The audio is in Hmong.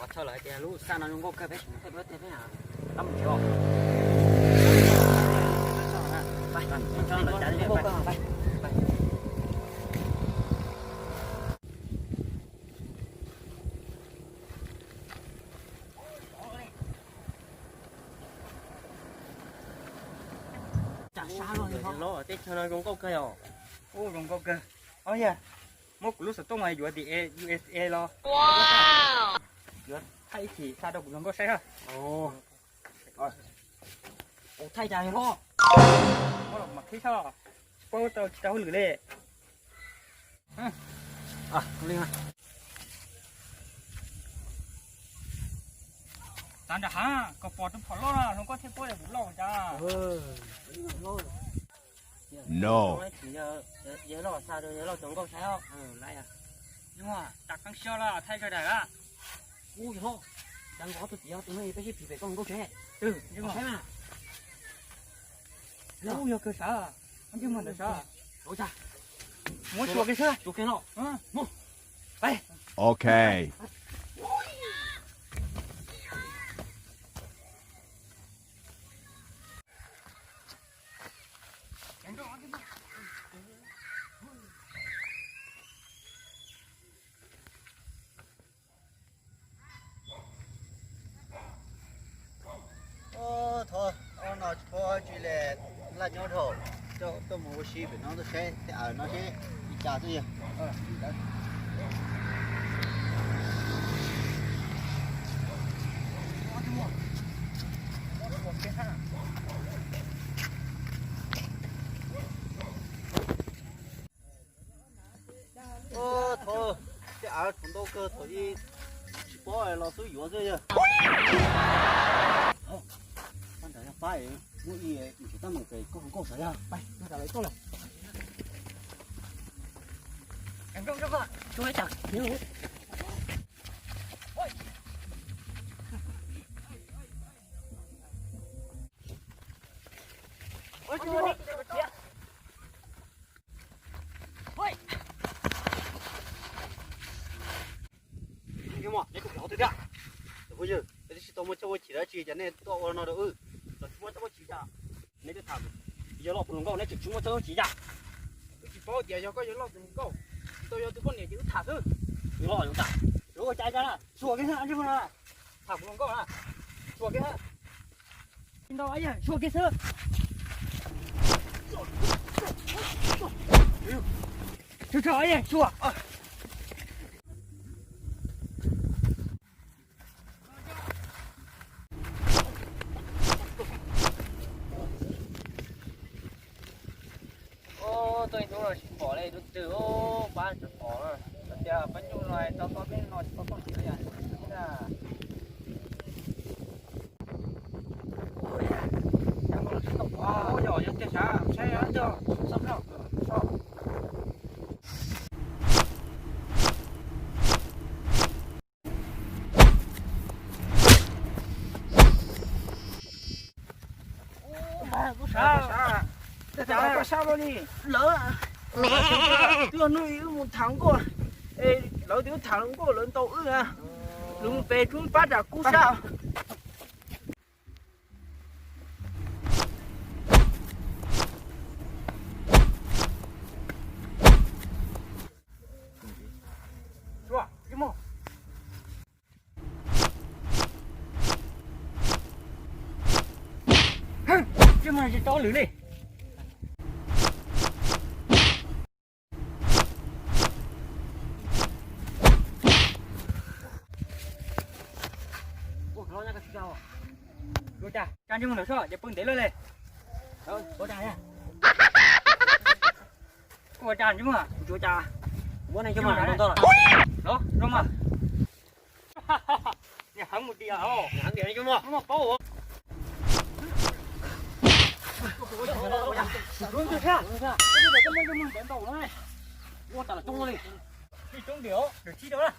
Txhawj lawm tias lub xaj no zoo nkauj kawg, peb sim mus thaij duab tiag peb. Tab mus tsis. Teb chaws no zoo nkauj kawg yom. Ub, zoo nkauj kawg. Ob yog muab kuv lub xov tooj yuav tim U S A los. Yuav thaij ib chim xa rau kuv hluas nkauj saib na. Kuv thaij cas yog los. Muab los mas qhib soj. Tsis paub tau tsis tau hauj lwm li. Txav nram hav kom pom rau phom loj no hluas nkauj thiaj paub tias kuv loj cas. No. Yawg loj xa rau yawg loj hluas nkauj saib os. Tag qeeb siab los thaij sawv daws a. Ub, yawg loj, cas nkawd ob tug txiv tus no peb sib phim pem koj hluas nkauj saib. Saib mas. Ub, yog kawg sav. Ntawd sav. Muab tsuas kiag xwb. Tsuas kiag no. Ok. Thov, no tsis paub tsi li, laj nyob dhau, tuaj mus ua si pem no tuaj saib tej av no seb li cas xwb yog. Thov, tej av tseem ntau kawg thaum ub tsis paub los xub yuav xwb yog. Pab nrad yog pab, muab ib mus tsis tab meeg pem koj hluas nkauj saib yog. Neb tus laus twg thiab? Phooj ywg, peb twb tsis tau muaj chaw ua chim dab tsi cas nej tuaj ua no rau wb, los tsis muaj chaw ua chim cas? Neb twb tham yawg loj tus hluas nkauj neb tseem tsis muaj chaw ua chim cas? Wb tsis paub tias yog koj yawg loj tus hluas nkauj, tsis tau yog tus poj niam ces wb tham xwb. Yawg loj yog tas, yuav ua cas cas na, tsuas kiag xwb, tham kuv hluas nkauj na, tsuas kiag xwb. Tsis ntau, yawg tsuas kiag xwb. Tsuas, tsuas, yawg tsuas. Tuaj ib hnub no tsis pom li, tus twg pab tsis pom na. Tias pab nyuj no tau tau peb no tsis tau toj siab li. Yog tiag sav, saib yog tiag. Koj sab los li lawv, twb yog hnub ib wb mus tham nkauj, lawv twb tham nkauj lawv ntaus wb na, lawv mus pem kub pab tsam kub sab. Tsis muaj tsis tau lwm li. Ua cas, cas ntsej muag ntawm soj ces pw ntev lawm li. Ua cas ntsej muag, ua cas, muab nej coj mus ntau los zoo mas. Niag heev mus tias os, niag heev tias coj mus muab paub. Ua tas los coob li. Coob tias os, lwm thib rau na.